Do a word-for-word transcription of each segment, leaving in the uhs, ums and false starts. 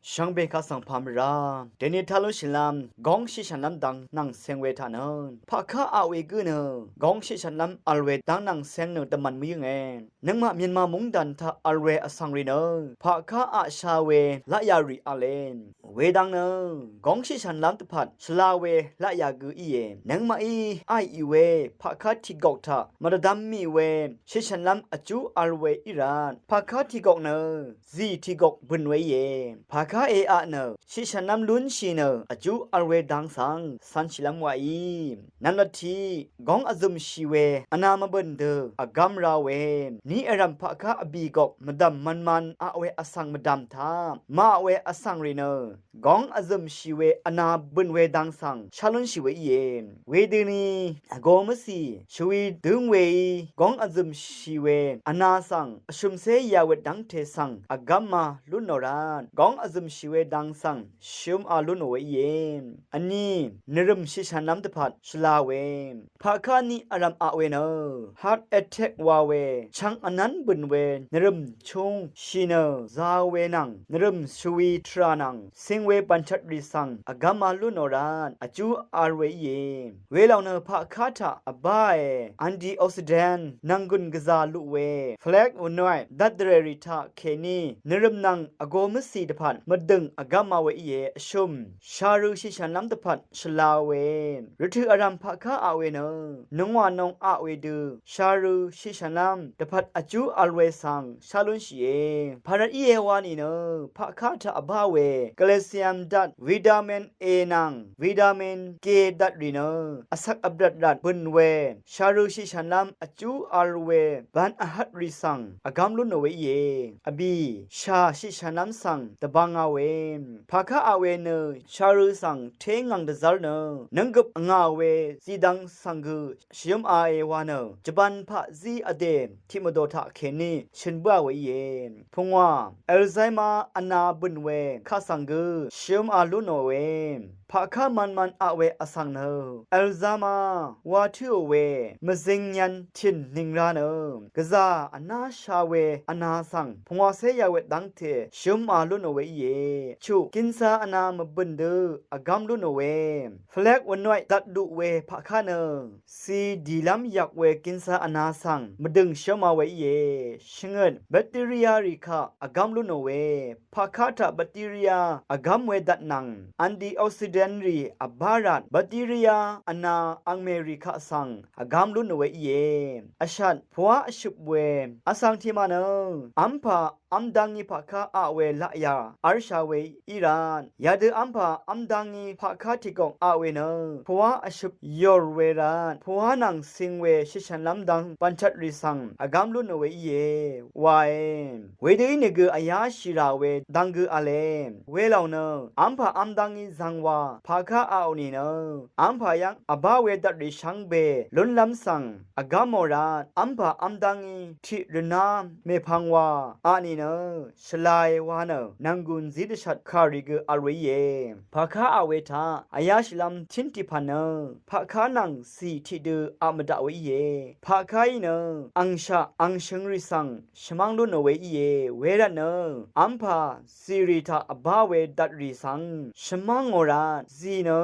Shvngbe kaq svng pà mvrá dèní taq lúnshìlv́m góng shiqshv̀nlv́m dang nvng cēng we taq nø, paqká aq we gǿ nø góng shiqshv̀nlv́m vl we dang nvng cēng nø dvmv̀n mvyǿnge. Nøngmaq Myanmar mungdàn taq vl we vsvng rì nø paqká aqsha we laqyà rì v̄le. Wedang nø góng shiqshv̀nlv́m dvpvt shvla we laqyà gø íe. Nøngmaqí aqì we paqká tìgok taq mvdvdvm mì we shiqshv̀nlv́m vjú vl we í rvt, paqká tìgok nø zì tìgok bø̀n we íe. Paqká èaq nø shiqshv̀nlv́m lúnshì nø vjú vl we dang svng cv̄nshìlv́m wàí. Nv̀mlat tiq góng vzø̀mshì we vna mvbø̀n dø vgv́m ra we, ní vrv̀m paqká vbì gok mvdv̀m mvnman aq we vsvng mvdv̀m taq màaq we vsvng rì nø góng vzø̀mshì we vna bø̀n we dang svng shá lúnshì we íe. Wedøni vgō mvcì shvwi dǿng weí góng vzø̀mshì we vna svng vshø̀mcé yà we dv́ngte svng vgv́ma lún nò rvt, góng vzø̀mshì we dang svng shøma lún nò we íe. Vní nvrø̀m shiqshv̀nlv́m dvpvt shvla we, paqká ní vrv̀m aq we nø heart attack wa we chvng vnv́n bø̀n we nvrø̀m chungshì nø za we nvng nvrø̀m shvwi tvrà nvng cing we bv̀nchvtrì svng vgv́ma lún nò rvt vjú vl we íe. Welòng nø paqká taq vbáe antioxidant nv̀nggùn gvzà luq we flavonoid dvtdvrèrì taq kèní nvrø̀m nvng vgō mvcì dvpvt mvdø̀ng vgv́ma we íe. Vshø̀m sharø shiqshv̀nlv́m dvpvt shvla we, rvtø̀ vrv̀m paqká aq we nø nungwà nung aq we dø sharø shiqshv̀nlv́m dvpvt vjú vl we svng shá lúnshìe. Pàrvt íe wa nìnø paqká taq vbá we calcium dvt vitamin A nvng vitamin K dvtrì nø vsvk vbrvt rvt bø̀n we sharø shiqshv̀nlv́m vjú vl we bvn vhvtrì svng vgv́m lún nò we íe. Vbì shà shiqshv̀nlv́m svng dvbvnga we, paqká aq we nø sharø svng té ngv̀ng dvzv́r nø nǿnggøp vngà we zidvng svng gø shvyǿm ae wa nø jvbān paqzí vdè tiqmvdò taq kèní shø̀n bǿà we íe. Pungwà Alzheimer vna bø̀n we kaq svng gø shøma lú nò we, paqká mvnmvn aq we vsvng nø Alzheimer wa tǿò we mvzing nyvn tìn nìng ra nø gvzà vná sha we vna svng pungwàcé ya we dv́ngte shøma lú nò we íe. Chuq kinsa vna mvbø̀n dø vgv́m lú nò we flavonoid dvt luq we paqká nø cì dìlv́m yak we kinsa vna svng mvdø̀ng shǿma we íe. Shvngøt bacteria rì kaq vgv́m lú nò we, paqká taq bacteria vgv́m we dvt nvng antioxidant rì vbá rvt bacteria vna angmè rì kaq svng vgv́m lú nò we íe. Vshat pvwá vshøp we vsvng tiqmaq nø v́mpà v́mdv́ngí paqká aq we laqyà v́rsha we í rvt, yadø v́mpà v́mdv́ngí paqká tìgok aq we nø pvwá vshøp yòr we rvt, pvwá nvng cing we shvshv̀nlv́m dv́ng bv̀nchvtrì svng vgv́m lú nò we íe wae. Wedø ínìgø vyáshì rà we dvng gø v̄le. Welòng nø v́mpà v́mdv́ngí zvng wa paqká aqò nìnø v́mpà yv́ng vbá we dvtrì shvngbe lúnlv́m svng vgv́mò rvt v́mpà v́mdv́ngí tiq rvná mèpvng wa aq nìnø shvlae wa nø nv̀nggùn zí dvshat kàrì gø vl we íe. Paqká aq we taq vyáshìlv́m tín tiqpv̀n nø paqká nvng cì tiqdø aq mvdaq we íe. Paqkáí nø angshaq angshøng rì svng shvmv́ng lú nò we íe. Wervtnø v́mpà zìrì taq vbá we dvtrì svng shvmv́ngò rvt zì nø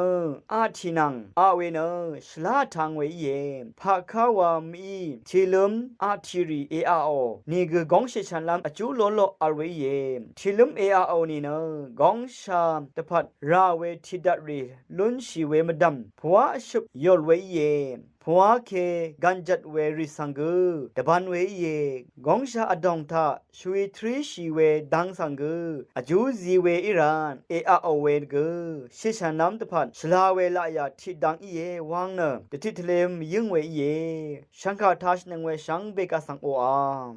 aqtì nvng aq we nø shvlá vtv̄ng we íe. Paqká wa mví tìlǿm aqtìrì èaqò nìgø góngshì shv̀nlv́m vjú lóloq vl we íe. Tìlǿm èaqò nìnø góngsha dvpvt rà we tìdvtrì lúnshì we mvdv̀m pvwá vshøp yòl we íe. Pvwá ke gv̀njvt we rì svng gø dvbv̄n we íe. Góngsha vdòng taq shvwi tríshì we dvng svng gø vjú zi we í rvt èaqò we gø shì shv̀nlv́m dvpvt shvla we laqyà tiqdvng íe wang nø dvtiq tvlē mvyǿng we íe. Shv̀ngkà taq shvnøng we shvngbe kaq svng oqà